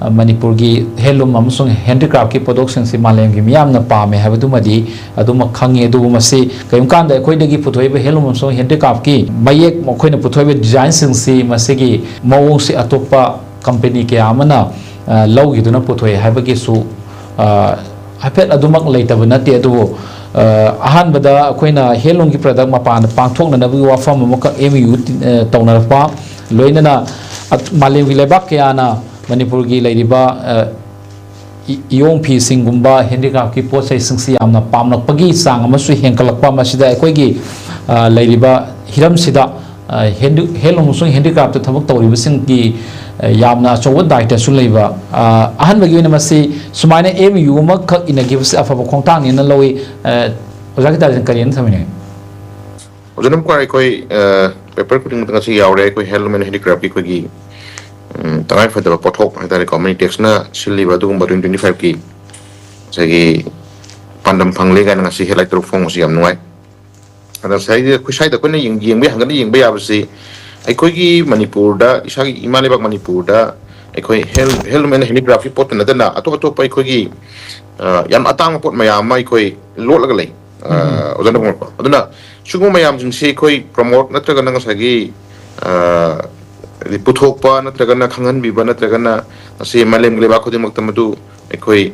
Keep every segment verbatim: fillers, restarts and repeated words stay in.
ꯃꯅꯤꯄꯨꯔꯒꯤ ꯍꯦꯟꯂꯨꯝ ꯑꯃꯁꯨꯡ ꯍꯦꯟꯗꯤꯀ꯭ꯔꯥꯐꯀꯤ ꯄꯣꯠꯊꯣꯛꯁꯤꯡꯁꯤ ꯃꯥꯂꯦꯝꯒꯤ ꯃꯤꯌꯥꯝꯅ ꯄꯥꯝꯃꯦ ꯍꯥꯏꯕꯗꯨꯃꯗꯤ ꯑꯗꯨꯃꯛ ꯈꯪꯉꯤ꯫ ꯑꯗꯨꯕꯨ ꯃꯁꯤ ꯀꯔꯤꯒꯨꯝꯕ ꯀꯥꯟꯗ ꯑꯩꯈꯣꯏꯗꯒꯤ ꯄꯨꯊꯣꯛꯏꯕ ꯍꯦꯟꯂꯨꯝ ꯑꯃꯁꯨꯡ ꯍꯦꯟꯗꯤꯀ꯭ꯔꯥꯐꯀꯤ ꯃꯌꯦꯛ, ꯑꯩꯈꯣꯏꯅ ꯄꯨꯊꯣꯛꯏꯕ ꯗꯤꯖꯥꯏꯟꯁꯤꯡꯁꯤ ꯃꯁꯤꯒꯤ ꯃꯑꯣꯡꯁꯤ ꯑꯇꯣꯞꯄ ꯀꯝꯄꯦꯅꯤ ꯀꯌꯥ ꯑꯃꯅ, ꯑ, ꯂꯧꯈꯤꯗꯨꯅ ꯄꯨꯊꯣꯛꯑꯦ ꯍꯥꯏꯕꯒꯤꯁꯨ, ꯑ, ꯍꯥꯏꯐꯦꯠ ꯑꯗꯨꯃꯛ ꯂꯩꯇꯕ ꯅꯠꯇꯦ꯫ ꯑꯗꯨꯕꯨ, ꯑ, ꯑꯍꯥꯟꯕꯗ ꯑꯩꯈꯣꯏꯅ ꯍꯦꯟꯂꯨꯝꯒꯤ ꯄ꯭ꯔꯗꯛ ꯃꯄꯥꯟꯗ ꯄꯥꯡꯊꯣꯛꯅꯅꯕꯒꯤ ꯋꯥꯐꯝ ꯑꯃꯈꯛ ꯑꯦꯝ ꯌꯨ ꯇꯧꯅꯔꯛꯄ, ꯂꯣꯏꯅꯅ ꯑꯠ-, ꯃꯥꯂꯦꯝꯒꯤ ꯂꯩꯕꯥꯛ ꯀꯌꯥꯅ ꯃꯅꯤꯄꯨꯔꯒꯤ ꯂꯩꯔꯤꯕ, ꯑ, ꯏ-, ꯏꯌꯣꯡ ꯐꯤꯁꯤꯡꯒꯨꯝꯕ ꯍꯦꯟꯗꯤꯀ꯭ꯔꯥꯐꯀꯤ ꯄꯣꯠ ꯆꯩꯁꯤꯡꯁꯤ ꯌꯥꯝꯅ ꯄꯥꯝꯂꯛꯄꯒꯤ ꯆꯥꯡ ꯑꯃꯁꯨ ꯍꯦꯟꯒꯠꯂꯛꯄ, ꯃꯁꯤꯗ ꯑꯩꯈꯣꯏꯒꯤ, ꯑ, ꯂꯩꯔꯤꯕ ꯍꯤꯔꯝꯁꯤꯗ, ꯑ, ꯍꯦꯟꯗꯨ-, ꯍꯦꯟꯂꯨꯝ ꯑꯃꯁꯨꯡ ꯍꯦꯟꯗꯤꯀ꯭ꯔꯥꯐꯇ ꯊꯕꯛ ꯇꯧꯔꯤꯕꯁꯤꯡꯒꯤ, ꯑ, ꯌꯥꯝꯅ ꯑꯆꯧꯕ ꯗꯥꯏꯇꯁꯨ ꯂꯩꯕ꯫ ꯑ, ꯑꯍꯥꯟꯕꯒꯤ ꯑꯣꯏꯅ ꯃꯁꯤ ꯁꯨꯃꯥꯏꯅ ꯑꯦꯝ ꯌꯨ ꯑꯃꯈꯛ ꯏꯟꯅꯈꯤꯕꯁꯤ ꯑꯐꯕ ꯈꯣꯡꯊꯥꯡꯅꯦꯅ ꯂꯧꯏ꯫ ꯑ, ꯑꯣꯖꯥ ꯒꯤꯇꯥꯖꯤꯅ ꯀꯔꯤ ꯍꯥꯏꯅ ꯊꯝꯕꯤꯅꯤꯡꯉꯤ? ꯑꯣꯖꯥ ꯅꯝꯀ꯭ꯋꯥꯔ, ꯑꯩꯈꯣꯏ, ꯑ, ꯄꯦꯄꯔ ꯈꯨꯗꯤꯡꯃꯛꯇ ꯉꯁꯤ ꯌꯥꯎꯔꯦ꯫ ꯑꯩꯈꯣꯏ ꯍꯦꯟꯂꯨꯝ ꯑꯦꯟ ꯍꯦꯟꯗꯤꯀ꯭ꯔꯥꯐꯀꯤ ꯑꯩꯈꯣꯏꯒꯤ, ꯎꯝ, ꯇꯉꯥꯏꯐꯗꯕ ꯄꯣꯠꯊꯣꯛ ꯍꯥꯏꯇꯥꯔꯦꯀꯣ, ꯃꯅꯤ ꯇꯦꯛꯁꯅ ꯁꯤꯜꯂꯤꯕ ꯑꯗꯨꯒꯨꯝꯕ ꯇ꯭ꯋꯦꯟꯇꯤ ꯇ꯭ꯋꯦꯟꯇꯤ ꯐꯥꯏꯚꯀꯤ ꯉꯁꯥꯏꯒꯤ ꯄꯥꯟꯗꯝ ꯐꯪꯂꯦ ꯀꯥꯏꯅ ꯉꯁꯤ ꯍꯦꯠꯂꯥꯏꯠ ꯇꯔꯨꯛ ꯐꯣꯡꯕꯁꯤ ꯌꯥꯝ ꯅꯨꯡꯉꯥꯏ꯫ ꯑꯗ ꯉꯁꯥꯏꯒꯤ ꯑꯩꯈꯣꯏ ꯁ꯭ꯋꯥꯏꯗ ꯑꯩꯈꯣꯏꯅ ꯌꯦꯡ-, ꯌꯦꯡꯕ ꯌꯥ-, ꯍꯪꯒꯠꯅ ꯌꯦꯡꯕ ꯌꯥꯕꯁꯤ, ꯑꯩꯈꯣꯏꯒꯤ ꯃꯅꯤꯄꯨꯔꯗ, ꯏꯁꯥꯒꯤ ꯏꯃꯥ ꯂꯩꯕꯥꯛ ꯃꯅꯤꯄꯨꯔꯗ ꯑꯩꯈꯣꯏ ꯍꯦꯟ-, ꯍꯦꯟꯂꯨꯝ ꯑꯦꯟ ꯍꯦꯟꯗꯤꯀ꯭ꯔꯥꯐꯀꯤ ꯄꯣꯠꯇ ꯅꯠꯇꯅ ꯑꯇꯣꯞ ꯑꯇꯣꯞꯄ ꯑꯩꯈꯣꯏꯒꯤ, ꯑ, ꯌꯥꯝ ꯑꯇꯥꯡꯕ ꯄꯣꯠ ꯃꯌꯥꯝ ꯑꯃ ꯑꯩꯈꯣꯏ ꯂꯣꯠꯂꯒ ꯂꯩ꯫ ꯑ, ꯎꯝ꯫ ꯑꯣꯖꯥꯅ ꯈꯪꯂꯛꯄ꯫ ꯑꯗꯨꯅ ꯁꯤꯒꯨꯝꯕ ꯃꯌꯥꯝꯁꯤꯡꯁꯤ ꯑꯩꯈꯣꯏ ꯄ꯭ꯔꯃꯣꯠ ꯅꯠꯇ꯭ꯔꯒꯅ ꯉꯁꯥꯏꯒꯤ, ꯑ, ꯍꯥꯏꯗꯤ ꯄꯨꯊꯣꯛꯄ ꯅꯠꯇ꯭ꯔꯒꯅ ꯈꯪꯍꯟꯕꯤꯕ ꯅꯠꯇ꯭ꯔꯒꯅ ꯉꯁꯤ ꯃꯥꯂꯦꯝꯒꯤ ꯂꯩꯕꯥꯛ ꯈꯨꯗꯤꯡꯃꯛꯇ ꯃꯗꯨ ꯑꯩꯈꯣꯏ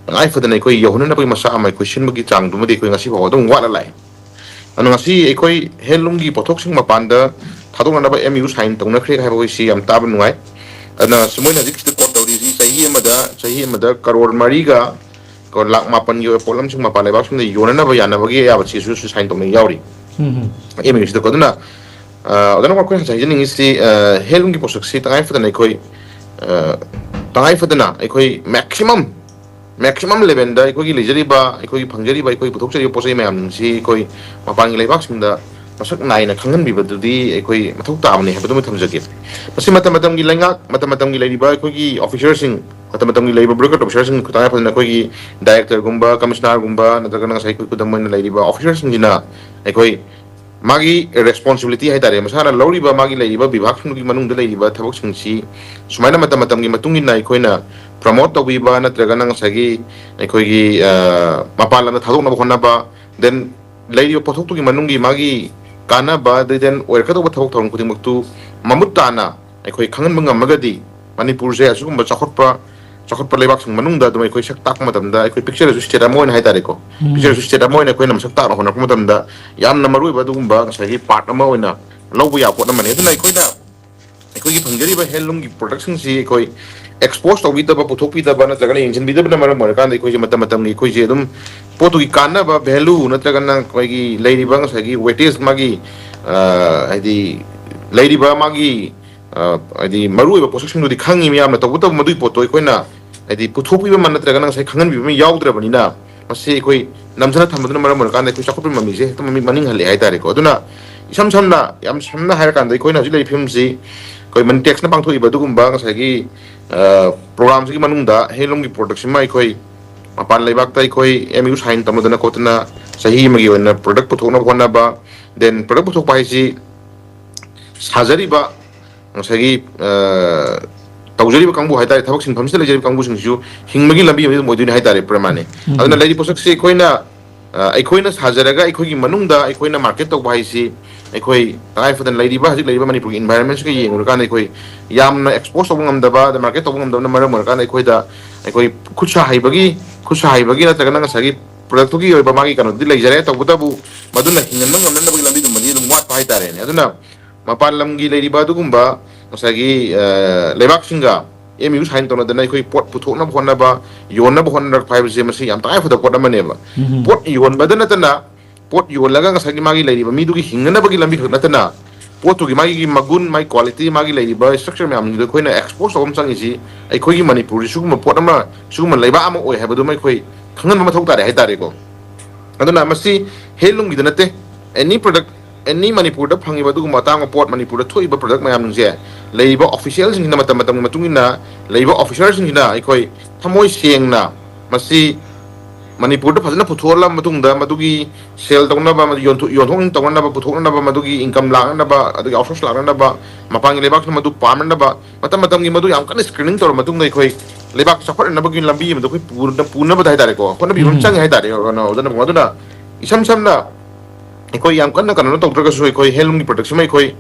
ꯇꯉꯥꯏ ꯐꯗꯅ ꯑꯩꯈꯣꯏ ꯌꯧꯍꯟꯅꯅꯕꯒꯤ ꯃꯆꯥꯛ ꯑꯃ ꯑꯩꯈꯣꯏ ꯁꯤꯟꯕꯒꯤ ꯆꯥꯡꯗꯨꯃꯗꯤ ꯑꯩꯈꯣꯏ ꯉꯁꯤ ꯐꯥꯎꯕ ꯑꯗꯨꯝ ꯋꯥꯠꯂ ꯂꯥꯛꯑꯦ꯫ ꯑꯗꯨꯅ ꯉꯁꯤ ꯑꯩꯈꯣꯏ ꯍꯦꯟꯂꯨꯝꯒꯤ ꯄꯣꯠꯊꯣꯛꯁꯤꯡ ꯃꯄꯥꯟꯗ ꯊꯥꯗꯣꯛꯅꯅꯕ ꯑꯦꯝ ꯌꯨ ꯁꯥꯏꯟ ꯇꯧꯅꯈ꯭ꯔꯦ ꯍꯥꯏꯕ ꯑꯩꯈꯣꯏꯁꯤ ꯌꯥꯝ ꯇꯥꯕ ꯅꯨꯡꯉꯥꯏ꯫ ꯑꯗꯨꯅ ꯃꯣꯏꯅ ꯍꯧꯖꯤꯛ ꯁꯤꯗ ꯀꯣꯠ ꯇꯧꯔꯤꯁꯤ ꯆꯍꯤ ꯑꯃꯗ, ꯆꯍꯤ ꯑꯃꯗ ꯀꯔꯣꯔ ꯃꯔꯤꯒ ꯀꯣ, ꯂꯥꯛ ꯃꯥꯄꯟꯒꯤ ꯑꯣꯏꯕ ꯄꯣꯠꯂꯝꯁꯤꯡ ꯃꯄꯥꯟ ꯂꯩꯕꯥꯛꯁꯤꯡꯗ ꯌꯣꯟꯅꯅꯕ ꯌꯥꯅꯕꯒꯤ ꯑꯌꯥꯕ ꯆꯦꯁꯨ ꯁꯥꯏꯟ ꯇꯧꯅ ꯌꯥꯎꯔꯤ꯫ ꯎꯝ, ꯎꯝ꯫ ꯑꯦꯝ ꯌꯨꯁꯤꯗꯀꯣ꯫ ꯑꯗꯨꯅ, ꯑ, ꯑꯣꯖꯥꯅ ꯑꯩꯈꯣꯏ ꯉꯁꯥꯏ ꯍꯥꯏꯖꯅꯤꯡꯉꯤꯁꯤ, ꯑ, ꯍꯦꯟꯂꯨꯝꯒꯤ ꯄꯣꯠꯁꯛꯁꯤ ꯇꯉꯥꯏ ꯐꯗꯅ ꯑꯩꯈꯣꯏ, ꯑ, ꯇꯉꯥꯏ ꯐꯗꯅ ꯑꯩꯈꯣꯏ ꯃꯦꯛꯁꯤꯃꯝ, ꯃꯦꯛꯁꯤꯃꯝ ꯂꯦꯚꯦꯜꯗ ꯑꯩꯈꯣꯏꯒꯤ ꯂꯩꯖꯔꯤꯕ, ꯑꯩꯈꯣꯏꯒꯤ ꯐꯪꯖꯔꯤꯕ, ꯑꯩꯈꯣꯏ ꯄꯨꯊꯣꯛꯆꯔꯤꯕ ꯄꯣꯠ ꯆꯩ ꯃꯌꯥꯝꯁꯤ ꯑꯩꯈꯣꯏ ꯃꯄꯥꯟꯒꯤ ꯂꯩꯕꯥꯛꯁꯤꯡꯗ ꯃꯁꯛ ꯅꯥꯏꯅ ꯈꯪꯍꯟꯕꯤꯕꯗꯨꯗꯤ ꯑꯩꯈꯣꯏ ꯃꯊꯧ ꯇꯥꯕꯅꯤ ꯍꯥꯏꯕꯗꯨꯃ ꯊꯝꯖꯒꯦ꯫ ꯃꯁꯤ ꯃꯇꯝ ꯃꯇꯝꯒꯤ ꯂꯩꯉꯥꯛ, ꯃꯇꯝ ꯃꯇꯝꯒꯤ ꯂꯩꯔꯤꯕ ꯑꯩꯈꯣꯏꯒꯤ ꯑꯣꯐꯤꯁꯔꯁꯤꯡ, ꯃꯇꯝ ꯃꯇꯝꯒꯤ ꯂꯩꯔꯤꯕ ꯕ꯭ꯌꯨꯔꯣꯀ꯭ꯔꯦꯠ ꯑꯣꯐꯤꯁꯔꯁꯤꯡ, ꯇꯉꯥꯏ ꯐꯗꯅ ꯑꯩꯈꯣꯏꯒꯤ ꯗꯥꯏꯔꯦꯛꯇꯔꯒꯨꯝꯕ, ꯀꯃꯤꯁꯅꯔꯒꯨꯝꯕ, ꯅꯠꯇ꯭ꯔꯒꯅ ꯉꯁꯥꯏ ꯑꯩꯈꯣꯏ ꯈꯨꯗꯝ ꯑꯣꯏꯅ ꯂꯩꯔꯤꯕ ꯑꯣꯐꯤꯁꯔꯁꯤꯡꯁꯤꯅ ꯑꯩꯈꯣꯏ ꯃꯥꯒꯤ ꯔꯦꯁꯄꯣꯟꯁꯤꯕꯤꯂꯤꯇꯤ ꯍꯥꯏꯇꯥꯔꯦ, ꯃꯁꯥꯅ ꯂꯧꯔꯤꯕ ꯃꯥꯒꯤ ꯂꯩꯔꯤꯕ ꯕꯤꯚꯥꯒꯁꯤꯡꯗꯨꯒꯤ ꯃꯅꯨꯡꯗ ꯂꯩꯔꯤꯕ ꯊꯕꯛꯁꯤꯡꯁꯤ ꯁꯨꯃꯥꯏꯅ ꯃꯇꯝ ꯃꯇꯝꯒꯤ ꯃꯇꯨꯡ ꯏꯟꯅ ꯑꯩꯈꯣꯏꯅ ꯄ꯭ꯔꯃꯣꯠ ꯇꯧꯕꯤꯕ ꯅꯠꯇ꯭ꯔꯒꯅ ꯉꯁꯥꯏꯒꯤ ꯑꯩꯈꯣꯏꯒꯤ, ꯑ, ꯃꯄꯥꯟ ꯂꯝꯗ ꯊꯥꯗꯣꯛꯅꯕ ꯍꯣꯠꯅꯕ, then ꯂꯩꯔꯤꯕ ꯄꯣꯠꯊꯣꯛꯇꯨꯒꯤ ꯃꯅꯨꯡꯒꯤ ꯃꯥꯒꯤ ꯀꯥꯟꯅꯕ, ꯑꯗꯩ then ꯑꯣꯏꯔꯛꯀꯗꯧꯕ ꯊꯕꯛ ꯊꯧꯔꯝ ꯈꯨꯗꯤꯡꯃꯛꯇꯨ ꯃꯃꯨꯠ ꯇꯥꯅ ꯑꯩꯈꯣꯏ ꯈꯪꯍꯟꯕ ꯉꯝꯃꯒꯗꯤ ꯃꯅꯤꯄꯨꯔꯁꯦ ꯑꯁꯤꯒꯨꯝꯕ ꯆꯥꯎꯈꯠꯄ ꯆꯥꯎꯈꯠꯄ ꯂꯩꯕꯥꯛꯁꯤꯡ ꯃꯅꯨꯡꯗ ꯑꯗꯨꯝ ꯑꯩꯈꯣꯏ ꯁꯛ ꯇꯥꯛꯄ ꯃꯇꯝꯗ, ꯑꯩꯈꯣꯏ ꯄꯤꯛꯆꯔꯁꯨ ꯁ꯭ꯇꯦꯠ ꯑꯃ ꯑꯣꯏꯅ ꯍꯥꯏꯇꯥꯔꯦꯀꯣ, ꯎꯝ꯫ ꯄꯤꯛꯆꯔꯁꯨ ꯁ꯭ꯇꯦꯠ ꯑꯃ ꯑꯣꯏꯅ ꯑꯩꯈꯣꯏꯅ ꯃꯁꯛ ꯇꯥꯛꯅ ꯍꯣꯠꯅꯔꯛꯄ ꯃꯇꯝꯗ ꯌꯥꯝꯅ ꯃꯔꯨꯑꯣꯏꯕ ꯑꯗꯨꯒꯨꯝꯕ ꯉꯁꯥꯏꯒꯤ ꯄꯥꯔꯠ ꯑꯃ ꯑꯣꯏꯅ ꯂꯧꯕ ꯌꯥꯕ ꯄꯣꯠ ꯑꯃꯅꯤ꯫ ꯑꯗꯨꯅ ꯑꯩꯈꯣꯏꯅ ꯑꯩꯈꯣꯏꯒꯤ ꯐꯪꯖꯔꯤꯕ ꯍꯦꯟꯂꯨꯝꯒꯤ ꯄ꯭ꯔꯗꯛꯁꯤꯡꯁꯤ ꯑꯩꯈꯣꯏ ꯑꯦꯛꯁꯄꯣꯖ ꯇꯧꯕꯤꯗꯕ, ꯄꯨꯊꯣꯛꯄꯤꯗꯕ ꯅꯠꯇ꯭ꯔꯒꯅ ꯌꯦꯡꯁꯤꯟꯕꯤꯗꯕꯅ ꯃꯔꯝ ꯑꯣꯏꯔꯀꯥꯟꯗ ꯑꯩꯈꯣꯏꯁꯦ ꯃꯇꯝ ꯃꯇꯝꯒꯤ ꯑꯩꯈꯣꯏꯁꯦ ꯑꯗꯨꯝ ꯄꯣꯠꯇꯨꯒꯤ ꯀꯥꯟꯅꯕ, ꯚꯦꯂꯨ ꯅꯠꯇ꯭ꯔꯒꯅ ꯑꯩꯈꯣꯏꯒꯤ ꯂꯩꯔꯤꯕ ꯉꯁꯥꯏꯒꯤ ꯋꯦꯇꯦꯖ ꯃꯥꯒꯤ, ꯑ, ꯍꯥꯏꯗꯤ ꯂꯩꯔꯤꯕ ꯃꯥꯒꯤ, ꯑ, ꯍꯥꯏꯗꯤ ꯃꯔꯨꯑꯣꯏꯕ ꯄꯣꯠꯁꯛꯁꯤꯡꯗꯨꯗꯤ ꯈꯪꯉꯤ ꯃꯌꯥꯝꯅ, ꯇꯧꯕꯇꯕꯨ ꯃꯗꯨꯒꯤ ꯄꯣꯠꯇꯣ ꯑꯩꯈꯣꯏꯅ ꯍꯥꯏꯗꯤ ꯄꯨꯊꯣꯛꯄꯤꯕ ꯑꯃ ꯅꯠꯇ꯭ꯔꯒꯅ ꯉꯁꯥꯏ ꯈꯪꯍꯟꯕꯤꯕ ꯑꯃ ꯌꯥꯎꯗ꯭ꯔꯕꯅꯤꯅ ꯃꯁꯤ ꯑꯩꯈꯣꯏ ꯅꯝꯊꯅ ꯊꯝꯕꯗꯨꯅ ꯃꯔꯝ ꯑꯣꯏꯔꯀꯥꯟꯗ ꯑꯩꯈꯣꯏ ꯆꯥꯎꯈꯠꯄꯒꯤ ꯃꯃꯤꯁꯦ ꯍꯦꯛꯇ ꯃꯃꯤ ꯃꯅꯤꯡ ꯍꯜꯂꯛꯑꯦ ꯍꯥꯏꯇꯥꯔꯦꯀꯣ꯫ ꯑꯗꯨꯅ ꯏꯁꯝ ꯁꯝꯅ, ꯌꯥꯝ ꯁꯝꯅ ꯍꯥꯏꯔꯀꯥꯟꯗ ꯑꯩꯈꯣꯏꯅ ꯍꯧꯖꯤꯛ ꯂꯩꯔꯤꯕ ꯐꯤꯕꯝꯁꯤ ꯑꯩꯈꯣꯏ ꯃꯅꯤꯇꯦꯛꯁꯅ ꯄꯥꯡꯊꯣꯛꯏꯕ ꯑꯗꯨꯒꯨꯝꯕ ꯉꯁꯥꯏꯒꯤ, ꯑ, ꯄ꯭ꯔꯣꯒ꯭ꯔꯥꯝꯁꯤꯒꯤ ꯃꯅꯨꯡꯗ ꯍꯦꯟꯂꯨꯝꯒꯤ ꯄ꯭ꯔꯣꯗꯛꯁꯤꯃ ꯑꯩꯈꯣꯏ ꯃꯄꯥꯟ ꯂꯩꯕꯥꯛꯇ ꯑꯩꯈꯣꯏ ꯑꯦꯝ ꯌꯨ ꯁꯥꯏꯟ ꯇꯧꯅꯗꯅ ꯈꯣꯠꯇꯅ ꯆꯍꯤ ꯑꯃꯒꯤ ꯑꯣꯏꯅ ꯄ꯭ꯔꯗꯛ ꯄꯨꯊꯣꯛꯅꯕ ꯍꯣꯠꯅꯕ, then ꯄ꯭ꯔꯗꯛ ꯄꯨꯊꯣꯛꯄ ꯍꯥꯏꯁꯤ ꯁꯥꯖꯔꯤꯕ ꯉꯁꯥꯏꯒꯤ, ꯑ, ꯇꯧꯖꯔꯤꯕ ꯀꯥꯡꯕꯨ ꯍꯥꯏꯇꯥꯔꯦ, ꯊꯕꯛ ꯁꯤꯟꯐꯝꯁꯤꯗ ꯂꯩꯖꯔꯤꯕ ꯀꯥꯡꯕꯨꯁꯤꯡꯁꯤꯁꯨ ꯍꯤꯡꯕꯒꯤ ꯂꯝꯕꯤ ꯑꯃ ꯑꯗꯨꯝ ꯑꯣꯏꯗꯣꯏꯅꯤ ꯍꯥꯏꯇꯥꯔꯦ, ꯄ꯭ꯔꯃꯥꯅꯦ꯫ ꯎꯝ꯫ ꯑꯗꯨꯅ ꯂꯩꯔꯤꯕ ꯄꯣꯠꯁꯛꯁꯤ ꯑꯩꯈꯣꯏꯅ, ꯑ, ꯑꯩꯈꯣꯏꯅ ꯁꯥꯖꯔꯒ ꯑꯩꯈꯣꯏꯒꯤ ꯃꯅꯨꯡꯗ ꯑꯩꯈꯣꯏꯅ ꯃꯥꯔꯀꯦꯠ ꯇꯧꯕ ꯍꯥꯏꯁꯤ ꯑꯩꯈꯣꯏ ꯇꯉꯥꯏ ꯐꯗꯅ ꯂꯩꯔꯤꯕ, ꯍꯧꯖꯤꯛ ꯂꯩꯔꯤꯕ ꯃꯅꯤꯄꯨꯔꯒꯤ ꯏꯟꯚꯥꯏꯔꯣꯟꯃꯦꯟꯁꯤꯒ ꯌꯦꯡꯉꯨꯔꯀꯥꯟꯗ ꯑꯩꯈꯣꯏ ꯌꯥꯝꯅ ꯑꯦꯛꯁꯄꯣꯖ ꯇꯧꯕ ꯉꯝꯗꯕ, ꯑꯗ ꯃꯥꯔꯀꯦꯠ ꯇꯧꯕ ꯉꯝꯗꯕꯅ ꯃꯔꯝ ꯑꯣꯏꯔꯀꯥꯟꯗ ꯑꯩꯈꯣꯏꯗ ꯑꯩꯈꯣꯏ ꯈꯨꯠ ꯁꯥ ꯍꯩꯕꯒꯤ, ꯈꯨꯠ ꯁꯥ ꯍꯩꯕꯒꯤ ꯅꯠꯇ꯭ꯔꯒꯅ ꯉꯁꯥꯏꯒꯤ ꯄ꯭ꯔꯗꯛꯇꯨꯒꯤ ꯑꯣꯏꯕ ꯃꯥꯒꯤ ꯀꯩꯅꯣꯗꯤ ꯂꯩꯖꯔꯦ, ꯇꯧꯕꯇꯕꯨ ꯃꯗꯨꯅ ꯍꯤꯡꯍꯟꯕ ꯉꯝꯅꯅꯕꯒꯤ ꯂꯝꯕꯤꯗꯨꯃꯗꯤ ꯑꯗꯨꯝ ꯋꯥꯠꯄ ꯍꯥꯏꯇꯥꯔꯦꯅꯦ꯫ ꯑꯗꯨꯅ ꯃꯄꯥꯟ ꯂꯝꯒꯤ ꯂꯩꯔꯤꯕ ꯑꯗꯨꯒꯨꯝꯕ ꯉꯁꯥꯏꯒꯤ, ꯑ, ꯂꯩꯕꯥꯛꯁꯤꯡꯒ ꯑꯦꯝ ꯌꯨ ꯁꯥꯏꯟ ꯇꯧꯅꯗꯅ ꯑꯩꯈꯣꯏ ꯄꯣꯠ ꯄꯨꯊꯣꯛꯅꯕ ꯍꯣꯠꯅꯕ, ꯌꯣꯟꯅꯕ ꯍꯣꯠꯅꯔꯛꯄ ꯍꯥꯏꯕꯁꯦ ꯃꯁꯤ ꯌꯥꯝ ꯇꯉꯥꯏ ꯐꯗꯕ ꯄꯣꯠ ꯑꯃꯅꯦꯕ꯫ ꯎꯝ꯫ ꯄꯣꯠ ꯌꯣꯟꯕꯗ ꯅꯠꯇꯅ ꯄꯣꯠ ꯌꯣꯜꯂꯒ ꯉꯁꯥꯏꯒꯤ ꯃꯥꯒꯤ ꯂꯩꯔꯤꯕ ꯃꯤꯗꯨꯒꯤ ꯍꯤꯡꯅꯅꯕꯒꯤ ꯂꯝꯕꯤ ꯈꯛ ꯅꯠꯇꯅ ꯄꯣꯠꯇꯨꯒꯤ ꯃꯥꯒꯤ ꯃꯒꯨꯟ, ꯃꯥꯒꯤ ꯀ꯭ꯋꯥꯂꯤꯇꯤ, ꯃꯥꯒꯤ ꯂꯩꯔꯤꯕ ꯁ꯭ꯇ꯭ꯔꯛꯆꯔ ꯃꯌꯥꯝꯁꯤꯡꯗꯣ ꯑꯩꯈꯣꯏꯅ ꯑꯦꯛꯁꯄꯣꯖ ꯇꯧꯕ ꯑꯃ ꯆꯪꯉꯤꯁꯤ ꯑꯩꯈꯣꯏꯒꯤ ꯃꯅꯤꯄꯨꯔꯁꯤ ꯁꯤꯒꯨꯝꯕ ꯄꯣꯠ ꯑꯃ, ꯁꯤꯒꯨꯝꯕ ꯂꯩꯕꯥꯛ ꯑꯃ ꯑꯣꯏ ꯍꯥꯏꯕꯗꯨꯃ ꯑꯩꯈꯣꯏ ꯈꯪꯍꯟꯕ ꯃꯊꯧ ꯇꯥꯔꯦ ꯍꯥꯏꯇꯥꯔꯦꯀꯣ꯫ ꯑꯗꯨꯅ ꯃꯁꯤ ꯍꯦꯟꯂꯨꯝꯒꯤꯗ ꯅꯠꯇꯦ, ꯑꯦꯅꯤ ꯄ꯭ꯔꯗꯛ, ꯑꯦꯅꯤ ꯃꯅꯤꯄꯨꯔꯗ ꯐꯪꯉꯤꯕ ꯑꯗꯨꯒꯨꯝꯕ ꯑꯇꯥꯡꯕ ꯄꯣꯠ, ꯃꯅꯤꯄꯨꯔꯗ ꯊꯣꯛꯏꯕ ꯄ꯭ꯔꯗꯛ ꯃꯌꯥꯝꯁꯤꯡꯁꯦ ꯂꯩꯔꯤꯕ ꯑꯣꯐꯤꯁꯤꯌꯦꯜꯁꯤꯡꯁꯤꯅ ꯃꯇꯝ ꯃꯇꯝꯒꯤ ꯃꯇꯨꯡ ꯏꯟꯅ ꯂꯩꯔꯤꯕ ꯑꯣꯐꯤꯁꯔꯁꯤꯡꯁꯤꯅ ꯑꯩꯈꯣꯏ ꯊꯃꯣꯏ ꯁꯦꯡꯅ ꯃꯁꯤ ꯃꯅꯤꯄꯨꯔꯗ ꯐꯖꯅ ꯄꯨꯊꯣꯛꯍꯜꯂꯕ ꯃꯇꯨꯡꯗ, ꯃꯗꯨꯒꯤ ꯁꯦꯜ ꯇꯧꯅꯕ, ꯃꯗꯨ ꯌꯣꯟꯊꯣꯛ, ꯌꯣꯟꯊꯣꯛ ꯇꯧꯅꯅꯕ, ꯄꯨꯊꯣꯛꯅꯅꯕ, ꯃꯗꯨꯒꯤ ꯏꯟꯀꯝ ꯂꯥꯛꯅꯅꯕ, ꯑꯗꯒꯤ ꯑꯥꯎꯠꯁꯣꯔꯁ ꯂꯥꯛꯅꯅꯕ, ꯃꯄꯥꯟꯒꯤ ꯂꯩꯕꯥꯛꯁꯤꯅ ꯃꯗꯨ ꯄꯥꯝꯅꯅꯕ, ꯃꯇꯝ ꯃꯇꯝꯒꯤ ꯃꯗꯨ ꯌꯥꯝ ꯀꯟꯅ ꯁ꯭ꯀ꯭ꯔꯤꯅꯤꯡ ꯇꯧꯔꯕ ꯃꯇꯨꯡꯗ, ꯑꯩꯈꯣꯏ ꯂꯩꯕꯥꯛ ꯆꯥꯎꯈꯠꯅꯅꯕꯒꯤ ꯂꯝꯕꯤ ꯑꯃꯗ ꯑꯩꯈꯣꯏ ꯄꯨꯅ-, ꯄꯨꯅꯕꯗ ꯍꯥꯏꯇꯥꯔꯦꯀꯣ, ꯍꯣꯠꯅꯕꯤꯕ ꯑꯃ ꯎꯝ꯫ ꯆꯪꯉꯦ ꯍꯥꯏꯇꯥꯔꯦ, ꯑꯣꯖꯥ ꯅꯧ-, ꯑꯣꯖꯥ ꯅꯧ-꯫ ꯑꯗꯨꯅ ꯏꯁꯝ ꯁꯝꯅ ꯑꯩꯈꯣꯏ ꯌꯥꯝ ꯀꯟꯅ ꯀꯩꯅꯣ ꯇꯧꯗ꯭ꯔꯒꯁꯨ, ꯑꯩꯈꯣꯏ ꯍꯦꯟꯂꯨꯝꯒꯤ ꯄ꯭ꯔꯗꯛꯁꯤꯃ ꯑꯩꯈꯣꯏ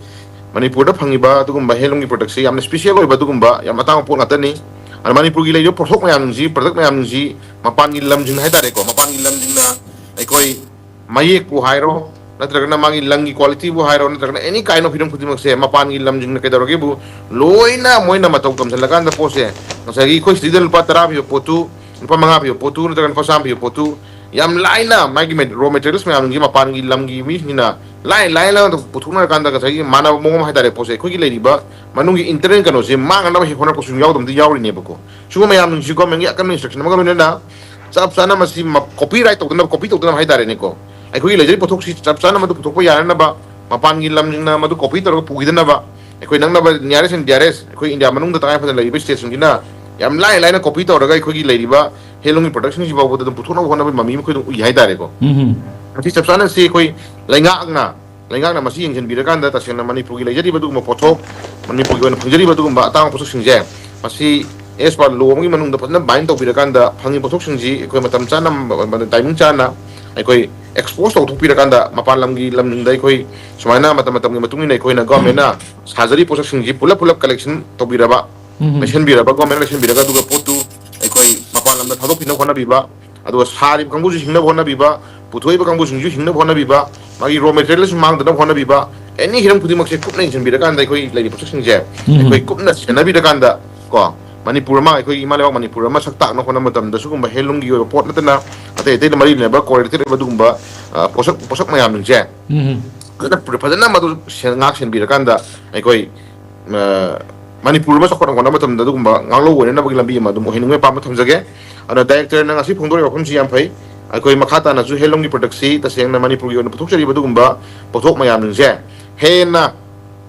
ꯃꯅꯤꯄꯨꯔꯗ ꯐꯪꯉꯤꯕ ꯑꯗꯨꯒꯨꯝꯕ ꯍꯦꯟꯂꯨꯝꯒꯤ ꯄ꯭ꯔꯗꯛꯁꯤ ꯌꯥꯝꯅ ꯁ꯭ꯄꯤꯁꯦꯜ ꯑꯣꯏꯕ ꯑꯗꯨꯒꯨꯝꯕ ꯌꯥꯝ ꯑꯇꯥꯡꯕ ꯄꯣꯠ ꯉꯥꯛꯇꯅꯤ꯫ ꯑꯗ ꯃꯅꯤꯄꯨꯔꯒꯤ ꯂꯩꯔꯤꯕ ꯄꯣꯠꯊꯣꯛ ꯃꯌꯥꯝꯁꯤ, ꯄ꯭ꯔꯗꯛ ꯃꯌꯥꯝꯁꯤ ꯃꯄꯥꯟꯒꯤ ꯂꯝꯁꯤꯡ ꯍꯥꯏꯇꯥꯔꯦꯀꯣ, ꯃꯄꯥꯟꯒꯤ ꯂꯝꯁꯤꯡꯅ ꯑꯩꯈꯣꯏ ꯃꯌꯦꯛꯄꯨ ꯍꯥꯏꯔꯣ, ꯅꯠꯇ꯭ꯔꯒꯅ ꯃꯥꯒꯤ ꯂꯪꯒꯤ ꯀ꯭ꯋꯥꯂꯤꯇꯤꯕꯨ ꯍꯥꯏꯔꯣ, ꯅꯠꯇ꯭ꯔꯒꯅ ꯑꯦꯅꯤ ꯀꯥꯏꯟ ꯑꯣꯐ ꯍꯤꯔꯝ ꯈꯨꯗꯤꯡꯃꯛꯁꯦ ꯃꯄꯥꯟꯒꯤ ꯂꯝꯁꯤꯡꯅ ꯀꯩꯗꯧꯔꯒꯦꯕꯨ ꯂꯣꯏꯅ ꯃꯣꯏꯅ ꯃꯇꯧ ꯇꯝꯁꯤꯜꯂꯀꯥꯟꯗ ꯄꯣꯠꯁꯦ, ꯉꯁꯥꯏꯒꯤ ꯑꯩꯈꯣꯏ ꯁꯤꯗ ꯂꯨꯄꯥ ꯇꯔꯥ ꯄꯤꯕ ꯄꯣꯠꯇꯨ, ꯂꯨꯄꯥ ꯃꯉꯥ ꯄꯤꯕ ꯄꯣꯠꯇꯨ, ꯅꯠꯇ꯭ꯔꯒꯅ ꯂꯨꯄꯥ ꯆꯥꯝꯃ ꯄꯤꯕ ꯄꯣꯠꯇꯨ, ꯌꯥꯝ ꯂꯥꯏꯅ ꯃꯥꯒꯤ ꯃꯦ-, ꯔꯣ ꯃꯦꯇꯔꯤꯌꯦꯜꯁ ꯃꯌꯥꯝꯁꯤꯡꯁꯤ ꯃꯄꯥꯟꯒꯤ ꯂꯝꯒꯤ ꯃꯤꯁꯤꯡꯁꯤꯅ ꯂꯥꯏ ꯂꯥꯏꯅ ꯄꯨꯊꯣꯛꯅꯔꯀꯥꯟꯗ ꯉꯁꯥꯏꯒꯤ ꯃꯥꯟꯅꯕ ꯃꯑꯣꯡ ꯑꯃ ꯍꯥꯏꯇꯥꯔꯦ, ꯄꯣꯠꯁꯦ ꯑꯩꯈꯣꯏꯒꯤ ꯂꯩꯔꯤꯕ ꯃꯅꯨꯡꯒꯤ ꯏꯟꯇꯔꯅꯦꯜ ꯀꯩꯅꯣꯁꯦ ꯃꯥꯡꯅꯅꯕ ꯍꯦꯛ ꯍꯣꯠꯅꯔꯛꯄꯁꯨ ꯌꯥꯎꯗꯕꯗꯤ ꯌꯥꯎꯔꯤꯅꯦꯕꯀꯣ꯫ ꯁꯤꯒꯨꯝꯕ ꯃꯌꯥꯝꯁꯤꯡꯁꯤ ꯒꯣꯔꯃꯦꯟꯒꯤ ꯑꯀꯟꯕ ꯏꯟꯁꯇ꯭ꯔꯛꯁꯟ ꯑꯃꯒ ꯂꯣꯏꯅꯅ ꯆꯞ ꯆꯥꯅ ꯃꯁꯤ ꯃ-, ꯀꯣꯄꯤ ꯔꯥꯏꯠ ꯇꯧꯗꯅꯕ, ꯀꯣꯄꯤ ꯇꯧꯗꯅꯕ ꯍꯥꯏꯇꯥꯔꯦꯅꯦꯀꯣ, ꯑꯩꯈꯣꯏꯒꯤ ꯂꯩꯖꯔꯤꯕ ꯄꯣꯠꯊꯣꯛꯁꯤ ꯆꯞ ꯆꯥꯅ ꯃꯗꯨ ꯄꯨꯊꯣꯛꯄ ꯌꯥꯅꯅꯕ, ꯃꯄꯥꯟꯒꯤ ꯂꯝꯁꯤꯡꯅ ꯃꯗꯨ ꯀꯣꯄꯤ ꯇꯧꯔꯒ ꯄꯨꯈꯤꯗꯅꯕ, ꯑꯩꯈꯣꯏ ꯅꯛꯅꯕ nearest and dearest, ꯑꯩꯈꯣꯏ ꯏꯟꯗꯤꯌꯥ ꯃꯅꯨꯡꯗ ꯇꯉꯥꯏ ꯐꯗꯅ ꯂꯩꯔꯤꯕ ꯁ꯭ꯇꯦꯠꯁꯤꯡꯁꯤꯅ ꯌꯥꯝ ꯂꯥꯏ ꯂꯥꯏꯅ ꯀꯣꯄꯤ ꯇꯧꯔꯒ ꯑꯩꯈꯣꯏꯒꯤ ꯂꯩꯔꯤꯕ ꯍꯦꯟꯂꯨꯝꯒꯤ ꯄ꯭ꯔꯗꯛꯁꯤꯡꯁꯤ ꯐꯥꯎꯕꯗ ꯑꯗꯨꯝ ꯄꯨꯊꯣꯛꯅꯕ ꯍꯣꯠꯅꯕꯒꯤ ꯃꯃꯤ ꯑꯃ ꯑꯩꯈꯣꯏ ꯑꯗꯨꯝ ꯎꯏ ꯍꯥꯏꯇꯥꯔꯦꯀꯣ꯫ ꯎꯝ꯫ ꯃꯁꯤ ꯆꯞ ꯆꯥꯅ ꯁꯤ ꯑꯩꯈꯣꯏ ꯂꯩꯉꯥꯛꯅ, ꯂꯩꯉꯥꯛꯅ ꯃꯁꯤ ꯌꯦꯡꯁꯤꯟꯕꯤꯔꯀꯥꯟꯗ ꯇꯁꯦꯡꯅ ꯃꯅꯤꯄꯨꯔꯒꯤ ꯂꯩꯖꯔꯤꯕ ꯑꯗꯨꯒꯨꯝꯕ ꯄꯣꯠꯊꯣꯛ, ꯃꯅꯤꯄꯨꯔꯒꯤ ꯑꯣꯏꯅ ꯐꯪꯖꯔꯤꯕ ꯑꯗꯨꯒꯨꯝꯕ ꯑꯇꯥꯡꯕ ꯄꯣꯠꯊꯣꯛꯁꯤꯡꯁꯦ, ꯃꯁꯤ as per law ꯑꯃꯒꯤ ꯃꯅꯨꯡꯗ ꯐꯖꯅ ꯕꯥꯏꯟ ꯇꯧꯕꯤꯔꯀꯥꯟꯗ ꯐꯪꯉꯤꯕ ꯄꯣꯠꯊꯣꯛꯁꯤꯡꯁꯤ ꯑꯩꯈꯣꯏ ꯃꯇꯝ ꯆꯥꯅ, ꯇꯥꯏꯃꯤꯡ ꯆꯥꯅ ꯑꯩꯈꯣꯏ ꯑꯦꯛꯁꯄꯣꯖ ꯇꯧꯊꯣꯛꯄꯤꯔꯀꯥꯟꯗ ꯃꯄꯥꯟ ꯂꯝꯒꯤ ꯂꯝꯁꯤꯡꯗ ꯑꯩꯈꯣꯏ ꯁꯨꯃꯥꯏꯅ ꯃꯇꯝ ꯃꯇꯝꯒꯤ ꯃꯇꯨꯡ ꯏꯟꯅ ꯑꯩꯈꯣꯏꯅ ꯒꯣꯔꯃꯦꯟꯅ ꯁꯥꯖꯔꯤ ꯄꯣꯠꯁꯛꯁꯤꯡꯁꯤ ꯄꯨꯂꯞ ꯄꯨꯂꯞ ꯀꯂꯦꯛꯁꯟ ꯇꯧꯕꯤꯔꯕ, ꯎꯝ꯫ ꯂꯩꯁꯟꯕꯤꯔꯕ, ꯒꯣꯔꯃꯦꯟꯅ ꯂꯩꯁꯟꯕꯤꯔꯒ, ꯑꯗꯨꯒ ꯄꯣꯠꯇꯨ ꯑꯩꯈꯣꯏ ꯃꯄꯥꯟ ꯂꯝꯗ ꯊꯥꯗꯣꯛꯄꯤꯅꯕ ꯍꯣꯠꯅꯕꯤꯕ, ꯑꯗꯨꯒ ꯁꯥꯔꯤꯕ ꯀꯥꯡꯕꯨꯁꯨ ꯍꯤꯡꯅꯕ ꯍꯣꯠꯅꯕꯤꯕ, ꯄꯨꯊꯣꯛꯏꯕ ꯀꯥꯡꯕꯨꯁꯤꯡꯁꯨ ꯍꯤꯡꯅꯕ ꯍꯣꯠꯅꯕꯤꯕ, ꯃꯥꯒꯤ ꯔꯣ ꯃꯦꯇꯔꯤꯌꯦꯜꯁꯨ ꯃꯥꯡꯗꯅꯕ ꯍꯣꯠꯅꯕꯤꯕ, ꯑꯦꯅꯤ ꯍꯤꯔꯝ ꯈꯨꯗꯤꯡꯃꯛꯁꯦ ꯀꯨꯞꯅ ꯌꯦꯡꯁꯤꯟꯕꯤꯔꯀꯥꯟꯗ, ꯑꯩꯈꯣꯏ ꯂꯩꯔꯤꯕ ꯄꯣꯠꯁꯛꯁꯤꯡꯁꯦ ꯎꯝ꯫ ꯑꯩꯈꯣꯏ ꯀꯨꯞꯅ ꯁꯦꯟꯅꯕꯤꯔꯀꯥꯟꯗ, ꯀꯣ, ꯃꯅꯤꯄꯨꯔ ꯑꯃ, ꯑꯩꯈꯣꯏꯒꯤ ꯏꯃꯥ ꯂꯩꯕꯥꯛ ꯃꯅꯤꯄꯨꯔ ꯑꯃ ꯁꯛ ꯇꯥꯛꯅ ꯍꯣꯠꯅꯕ ꯃꯇꯝꯗ ꯁꯤꯒꯨꯝꯕ ꯍꯦꯟꯂꯨꯝꯒꯤ ꯑꯣꯏꯕ ꯄꯣꯠ ꯅꯠꯇꯅ ꯑꯇꯩ ꯑꯇꯩꯗ ꯃꯔꯤ ꯂꯩꯅꯕ ꯀꯣꯔꯤꯂꯦꯇꯦꯠ ꯑꯣꯏꯕ ꯑꯗꯨꯒꯨꯝꯕ, ꯑ, ꯄꯣꯠꯁꯛ, ꯄꯣꯠꯁꯛ ꯃꯌꯥꯝꯁꯤꯡꯁꯦ ꯎꯝ꯫ ꯐꯖꯅ, ꯐꯖꯅ ꯃꯗꯨ ꯁꯦꯟ-, ꯉꯥꯛ ꯁꯦꯟꯕꯤꯔꯀꯥꯟꯗ ꯑꯩꯈꯣꯏ, ꯑ, ꯃꯅꯤꯄꯨꯔ ꯑꯃ ꯆꯥꯎꯈꯠꯅ ꯍꯣꯠꯅꯕ ꯃꯇꯝꯗ ꯑꯗꯨꯒꯨꯝꯕ ꯉꯥꯛꯂꯧ ꯑꯣꯏꯅꯅꯕꯒꯤ ꯂꯝꯕꯤ ꯑꯃ ꯑꯗꯨꯝ ꯑꯣꯏꯍꯟꯅꯤꯡꯕꯒꯤ ꯑꯄꯥꯝꯕ ꯊꯝꯖꯒꯦ꯫ ꯑꯗꯨꯅ ꯗꯥꯏꯔꯦꯛꯇꯔꯅ ꯉꯁꯤ ꯐꯣꯡꯗꯣꯔꯛꯏꯕ ꯋꯥꯐꯝꯁꯤ ꯌꯥꯝ ꯐꯩ꯫ ꯑꯩꯈꯣꯏ ꯃꯈꯥ ꯇꯥꯅꯁꯨ ꯍꯦꯟꯂꯨꯝꯒꯤ ꯄ꯭ꯔꯗꯛꯁꯤ ꯇꯁꯦꯡꯅ ꯃꯅꯤꯄꯨꯔꯒꯤ ꯑꯣꯏꯅ ꯄꯨꯊꯣꯛꯆꯔꯤꯕ ꯑꯗꯨꯒꯨꯝꯕ ꯄꯣꯠꯊꯣꯛ ꯃꯌꯥꯝꯁꯤꯡꯁꯦ ꯍꯦꯟꯅ,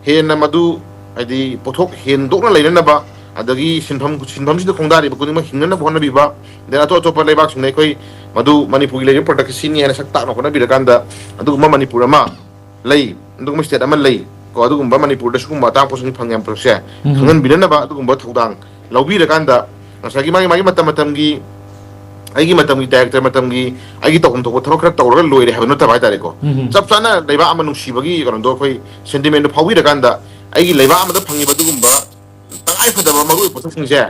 ꯍꯦꯟꯅ ꯃꯗꯨ, ꯍꯥꯏꯗꯤ, ꯄꯣꯠꯊꯣꯛ ꯍꯦꯟꯗꯣꯛꯅ ꯂꯩꯅꯅꯕ, ꯑꯗꯒꯤ ꯁꯤꯟꯐꯝ, ꯁꯤꯟꯐꯝꯁꯤꯗ ꯈꯣꯡꯗꯥꯔꯤꯕ ꯈꯨꯗꯤꯡꯃꯛ ꯍꯤꯡꯅꯅꯕ ꯍꯣꯠꯅꯕꯤꯕ, then ꯑꯇꯣꯞ ꯑꯇꯣꯞꯄ ꯂꯩꯕꯥꯛꯁꯤꯡꯗ ꯑꯩꯈꯣꯏ ꯃꯗꯨ ꯃꯅꯤꯄꯨꯔꯒꯤ ꯂꯩꯔꯤꯕ ꯄ꯭ꯔꯗꯛꯁꯤ ꯁꯤꯅꯤ ꯍꯥꯏꯅ ꯁꯛ ꯇꯥꯛꯅ ꯍꯣꯠꯅꯕꯤꯔꯀꯥꯟꯗ, ꯑꯗꯨꯒꯨꯝꯕ ꯃꯅꯤꯄꯨꯔ ꯑꯃ ꯂꯩ, ꯑꯗꯨꯒꯨꯝꯕ ꯁ꯭ꯇꯦꯠ ꯑꯃ ꯂꯩ ꯀꯣ, ꯑꯗꯨꯒꯨꯝꯕ ꯃꯅꯤꯄꯨꯔꯗ ꯁꯤꯒꯨꯝꯕ ꯑꯇꯥꯡꯕ ꯄꯣꯠꯁꯛꯁꯤꯡ ꯐꯪꯉꯦ ꯍꯥꯏꯕ ꯄꯣꯠꯁꯦ ꯎꯝ꯫ ꯈꯪꯍꯟꯕꯤꯅꯅꯕ ꯑꯗꯨꯒꯨꯝꯕ ꯊꯧꯗꯥꯡ ꯂꯧꯕꯤꯔꯀꯥꯟꯗ, ꯉꯁꯥꯏꯒꯤ ꯃꯥꯒꯤ ꯃꯥꯒꯤ ꯃꯇꯝ ꯃꯇꯝꯒꯤ, ꯑꯩꯒꯤ ꯃꯇꯝꯒꯤ ꯗꯥꯏꯔꯦꯛꯇꯔ ꯃꯇꯝꯒꯤ ꯑꯩꯒꯤ ꯇꯧꯐꯝ ꯊꯣꯛꯄ ꯊꯕꯛ ꯈꯔ ꯇꯧꯔꯒ ꯂꯣꯏꯔꯦ ꯍꯥꯏꯕ ꯅꯠꯇꯕ ꯍꯥꯏꯇꯥꯔꯦꯀꯣ꯫ ꯎꯝ꯫ ꯆꯞ ꯆꯥꯅ ꯂꯩꯕꯥꯛ ꯑꯃ ꯅꯨꯡꯁꯤꯕꯒꯤ ꯀꯩꯅꯣꯗꯣ, ꯑꯩꯈꯣꯏ ꯁꯦꯟꯇꯤꯃꯦꯟꯗꯣ ꯐꯥꯎꯕꯤꯔꯀꯥꯟꯗ, ꯑꯩꯒꯤ ꯂꯩꯕꯥꯛ ꯑꯃꯗ ꯐꯪꯉꯤꯕ ꯑꯗꯨꯒꯨꯝꯕ ꯇꯉꯥꯏ ꯐꯗꯕ ꯃꯔꯨ ꯑꯣꯏꯕ ꯄꯣꯠꯁꯛꯁꯤꯡꯁꯦ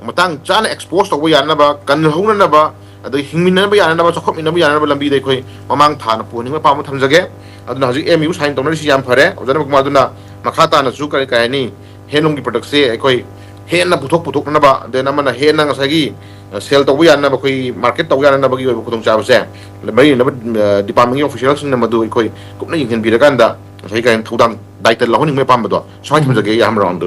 ꯃꯇꯥꯡ ꯆꯥꯅ ꯑꯦꯛꯁꯄꯣꯖ ꯇꯧꯕ ꯌꯥꯅꯕ, ꯀꯜꯍꯧꯅꯅꯕ, ꯑꯗꯒꯤ ꯍꯤꯡꯃꯤꯟꯅꯕ ꯌꯥꯅꯅꯕ, ꯆꯥꯎꯈꯠꯃꯤꯟꯅꯕ ꯌꯥꯅꯅꯕ ꯂꯝꯕꯤꯗ ꯑꯩꯈꯣꯏ ꯃꯃꯥꯡ ꯊꯥꯅ ꯄꯨꯍꯟꯅꯤꯡꯕ ꯑꯄꯥꯝꯕ ꯊꯝꯖꯒꯦ꯫ ꯑꯗꯨꯅ ꯍꯧꯖꯤꯛ ꯑꯦꯝ ꯌꯨ ꯁꯥꯏꯟ ꯇꯧꯅꯔꯤꯁꯤ ꯌꯥꯝ ꯐꯔꯦ꯫ ꯑꯣꯖꯥ ꯅꯕꯀꯨꯃꯥꯔ, ꯑꯗꯨꯅ ꯃꯈꯥ ꯇꯥꯅꯁꯨ ꯀꯔꯤ ꯀꯔꯤ ꯍꯥꯏꯅꯤ, ꯍꯦꯟꯂꯨꯝꯒꯤ ꯄ꯭ꯔꯗꯛꯁꯦ ꯑꯩꯈꯣꯏ ꯍꯦꯟꯅ ꯄꯨꯊꯣꯛ ꯄꯨꯊꯣꯛꯅꯅꯕ, then ꯑꯃꯅ ꯍꯦꯟꯅ ꯉꯁꯥꯏꯒꯤ ꯁꯦꯜ ꯇꯧꯕ ꯌꯥꯅꯅꯕ, ꯑꯩꯈꯣꯏ ꯃꯥꯔꯀꯦꯠ ꯇꯧꯕ ꯌꯥꯅꯅꯕꯒꯤ ꯑꯣꯏꯕ ꯈꯨꯗꯣꯡꯆꯥꯕꯁꯦ ꯃꯔꯤ ꯂꯩꯅꯕ ꯗꯤꯄꯥꯔꯠꯃꯦꯟꯒꯤ ꯑꯣꯐꯤꯁꯤꯌꯦꯜꯁꯤꯡꯅ ꯃꯗꯨ ꯑꯩꯈꯣꯏ ꯀꯨꯞꯅ ꯌꯦꯡꯁꯤꯟꯕꯤꯔꯀꯥꯟꯗ ꯉꯁꯥꯏꯒꯤ ꯀꯔꯤ ꯊꯧꯗꯥꯡ, ꯗꯥꯏꯇ ꯂꯧꯍꯟꯅꯤꯡꯕꯒꯤ ꯑꯄꯥꯝꯕꯗꯣ ꯁꯨꯃꯥꯏꯅ ꯎꯝ꯫ ꯊꯝꯖꯒꯦ, ꯑꯍꯥꯟꯕ ꯔꯥꯎꯟꯗ꯫